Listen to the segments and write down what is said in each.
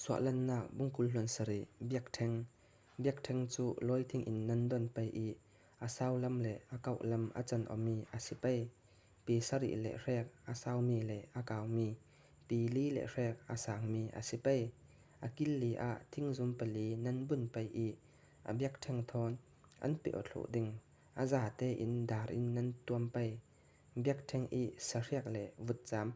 Suahlannak bungkul hluan sarih biakṭheng. Biakṭheng cu lawithing in nan don pei i a sau lam le a kauh lam a can omi a si pei. Pi sarih le hrek a saumi le a kaumi, pi li le hrek a sangmi a si pei. A kil li ah thingzum pali nan bunh pei i a biakṭheng thawn an pe aw thluh ding. A zate in dar in nan tuam pei. Biakṭheng i sahriak le vutcam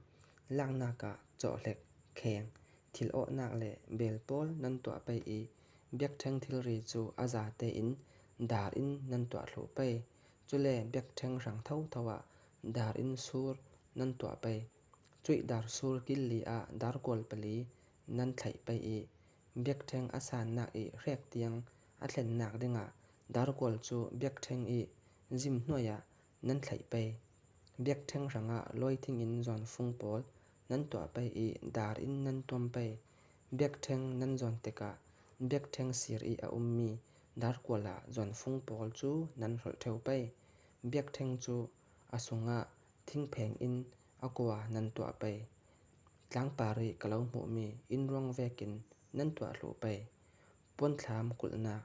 laknak ah cawhlek, kheng, thil awhnak le bel pawl nan tuah pei i biakṭheng thilri cu a zate in dar in nan tuah thluh pei. Cule biakṭheng hrang thotho ah dar in sur nan tuah pei. Cuih dar sur kil li ah darkual pali nan thlaih pei i biakṭheng a sannak i hrek tiang a thlennak dingah darkual cu biakṭheng i zimhnuai ah nan thlaih pei. Biakṭheng hrangah lawithing in zawnfung pawl nan tuah pei i dar in nan tuam pei. Biakṭheng nan zawn tikah biakṭheng sir i a ummi darkual ah zawnfung pawl cu nan hrolh ṭheo pei. Biakṭheng cu a sungah thingpheng in a kua nan tuah pei. Tlangpar i ka lo hmuhmi innruang vekin nan tuah hluh pei. Puanthlam kulhnak.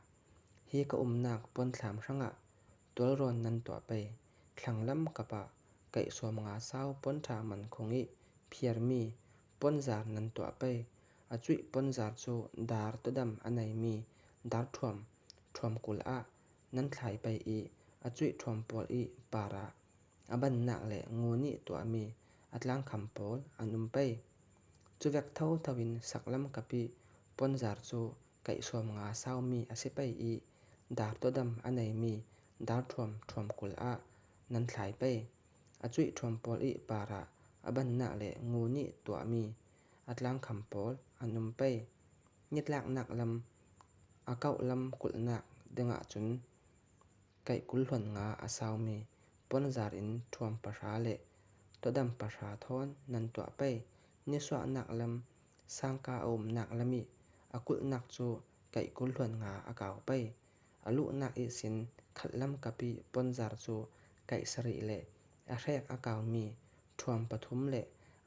Hi ka umnak puanthlam hrangah tualrawn nan tuah pei. Thlanglam kap ah kaihsawm nga sau puanṭha man khung i phiarmi puanzar nan tuah pei. A cuih puanzar cu dar tudam a neimi darṭhuam ṭhuamkul ah nan thlai pei i a cuih ṭhuam pawl i par ah a bannak le ngun i tuahmi a tlangkham pawl an um pei. Cuvek thotho in saklam kap i puanzar cu kaihsawm nga saumi a si pei i dar tawdam a neimi darṭhuam ṭhuamkul ah nan thlai pei. A cuih ṭhuam pawl i par ah a bannak le ngun i tuahmi a tlangkham pawl an um pei. Nitlaknak lam a kauh lam kulhnak dingah cun kaihkul hluan nga a saumi puanzar in ṭhuam pahra le tawdam pahra thawn nan tuah pei. Nisuahnak lam sangka a umnak lam i a kulhnak cu kaihkul hluan nga a kau pei. A luhnak ihsin khatlam kap i puanzar cu kaih sarih le a hrek a kaumi ṭhuam pathum le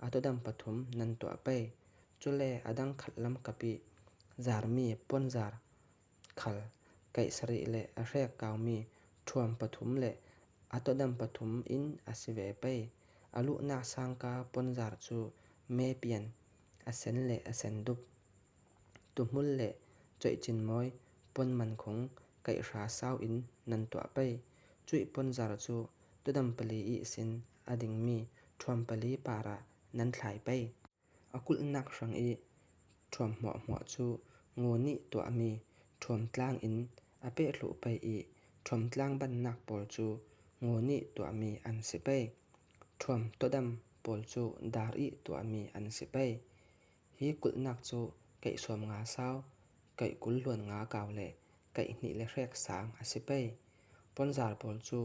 a tawdam pathum nan tuah pei. Cule a dang khatlam kap i zarmi puanzar khal kaih sarih le a hrek kaumi ṭhuam pathum le a tawdam pathum in a si ve pei. A luhnak sangka puanzar cu mepian, a sen le a sendup, tuhmul le coihcinmawi puanman khung kaihhra sau in nan tuah pei. Cuih puanzar cu tudam pali ihsin a dingmi ṭhuam pali par ah nan thlai pei. A kulhnak hrang i ṭhuam hmuahhmuah cu ngaw nih tuahmi ṭhuamtlang in a pehhluh pei i ṭhuamtlang bannak pawl cu ngaw nih tuahmi an si pei. Ṭhuam tawdam pawl cu dar i tuahmi an si pei. Hi kulhnak cu keihsuam nga sau, keihkul hluan nga kau le keihnih le hrek sang a si pei. Puanzar pawl cu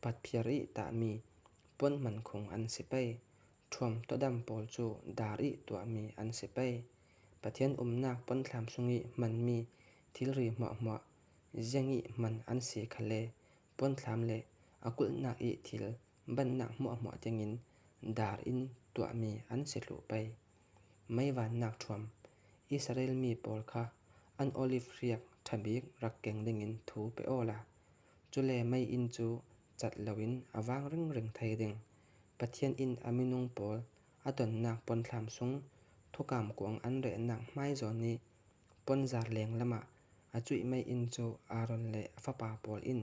patphiar i tahmi puanhman khung an si pei. Ṭhuam tawdam pawl cu dar i tuahmi an si pei. Pathian umnak puanthlam sung i hmanmi thilri hmuahhmuah ziang i hman an si kha le puanthlam le a kulhnak i thil banhnak hmuahhmuah tiangin dar in tuahmi an si thlu pei. Meivannak ṭhuam Israel mi pawl kha an oliv riak ṭha bik rak keng dingin thu pe aw la. Cule meiinn cu cat loin a vang ringring thei ding. Pathian inn a minung pawl a tonnak puanthlam sung thukam kuang an rehnak hmaizawn i puanzar lenglam ah a cuih meiinn cu Aaron le a fapa pawl in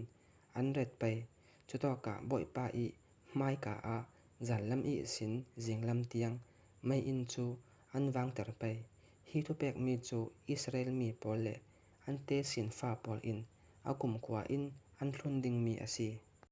an ret pei. Cutawkah Bawipa i hmaika ah zanlam ihsin zinglam tiang meiinn cu an vangter pei. Hi thupekmi cu Israel mi pawl le an tesinfa pawl in a kumkhua in an hlun dingmi a si.